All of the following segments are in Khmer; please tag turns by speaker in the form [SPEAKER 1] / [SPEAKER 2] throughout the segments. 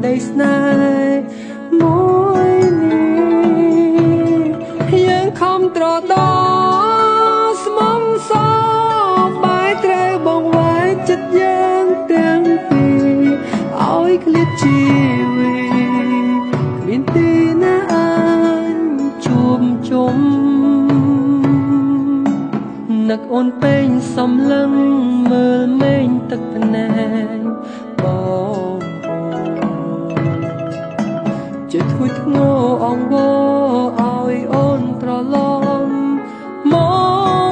[SPEAKER 1] ក្តីស្នេហ៍មួយនេះយើងខំត្រដស្មងសបាយត្រូវបងវាយចិត្តយើងទាំងពីរឲ្យឃ្លាតជីវិតគ្មានទីណាអាចជួបជុំនឹកអូនពេញសំលឹងមើលមេងទឹកភ្នែកបងអូនជាធ្ងន់ធ្ងរអង្វរឲ្យអូនត្រឡប់ម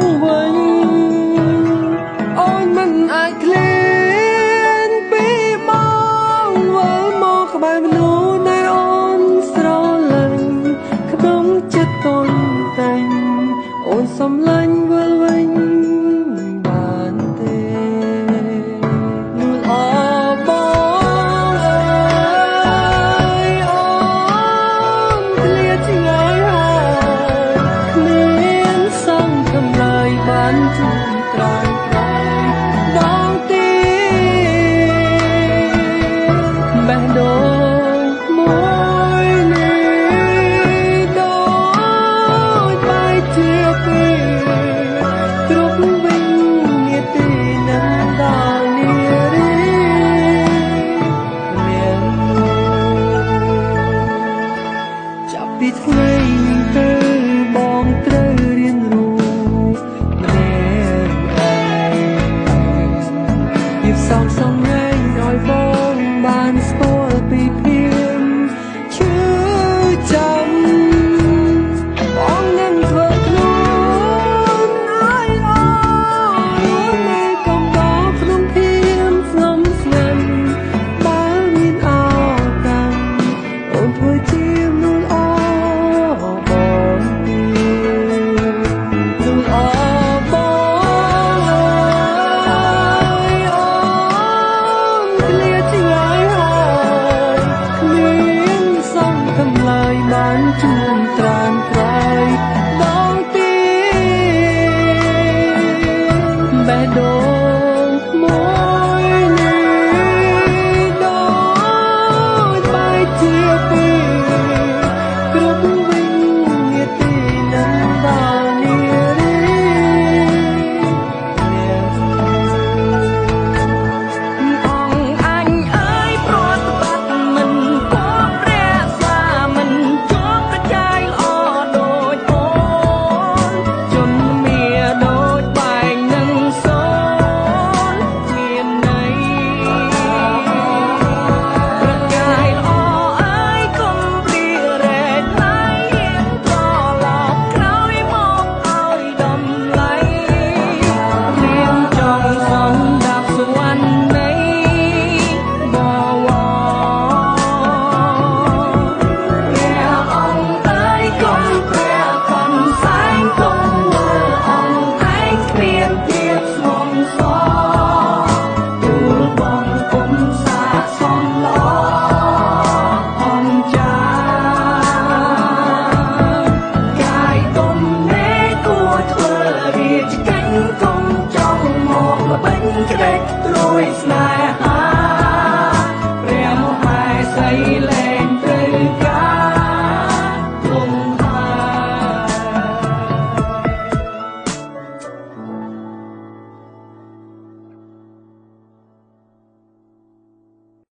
[SPEAKER 1] កវិញអូនមិនអាចឃ្លានពីបងវិលមកក្បែរមនុស្សដែលអូនស្រឡាញ់ក្នុងចិត្តតនតែងអូនសំឡាញ់វិលវិញបានទេនួលអបងអើយអូនឃ្លាតឆ្ងាយហើយគ្មានសង្ឃឹមឡើយបានជួបត្រង់ក្រោយដងទីបេះដូងមួយនេះដូចបែកជាពីរគ្រប់វិនាទីនឹងដល់នារីម្នាក់មួយចាប់ពីថ្ងៃនេះទៅបងត្រូវរៀនរស់ម្នាក់ឯងភាពសោកសង្